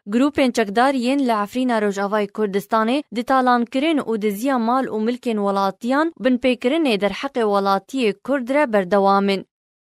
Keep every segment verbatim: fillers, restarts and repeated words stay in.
Grûpên çekdar yên li Efrîna Rojavayê Kurdistanê di talankirin û diziya mal û milkên welatiyan binpêkirinê derheqê welatiyê Kurd re berdewam in.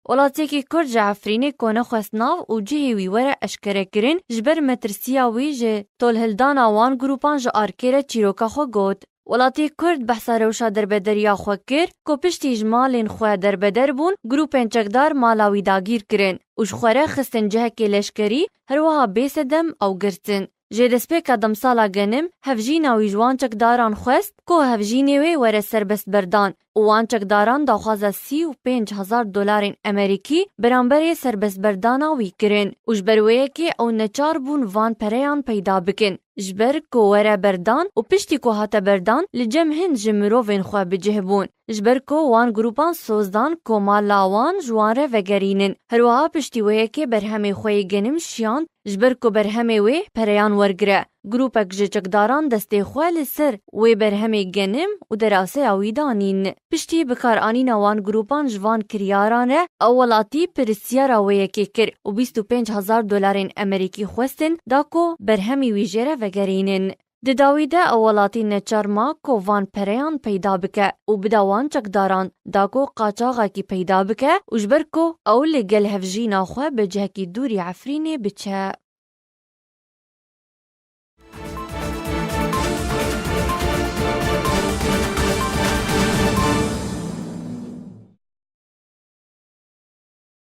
Welatiyekî Kurd ji Efrînê ku nexwest nav û cihê wî were eşkerekirin, ji ber metirsiya wî ji tolhildana wan grûpan ji arkê re çîroka xwe got. Welatiyê Kurd behsa rewşa derbederiya xwe kir ku piştî ji malên xwe derbeder bûn, grûpên çekdar mala wî dagîr kirin û ji xwe re xistin cihekê leşkerî, herwiha bêsedem ew girtin. Jê destpêka demsala genim, hevjîna wî ji wan çekdaran xwest ku hevjînê wê were serbestberdan û wan çekdaran daxwaza sî û pênc hezar dolarên Emerîkî beramberê serbestberdana wî kirin û ji ber wê yekê ew neçar bûn van pereyan peyda bikin. Ji ber ku were berdan û piştî ku hate berdan, li cem hin ji mirovên xwe bi cih bûn. Ji ber ku wan grûpan soz dan ku mala wan ji wan re vegerînin. Herwiha piştî wê yekê berhemê xwe yê genim şiyand, ji ber ku berhemê wê pereyan wergire. Grûpek ji çekdaran destê xwe li ser wê berhemê genim û deraseya wî danîn. Piştî bikaranîna wan grûpan ji van kiryaran re, ew welatî pirsyara wê yekê kir û bîst û pênc hezar dolarên Emerîkî xwestin da ku berhemî wî jê re vegerînin. Di dawî de ew welatî neçar ma ku van pereyan peyda bike û bida wan çekdaran da ku qaçaxekî peyda bike û ji ber ku ew li gel hevjîna xwe bi cihekî dûrî Efrînê biçe.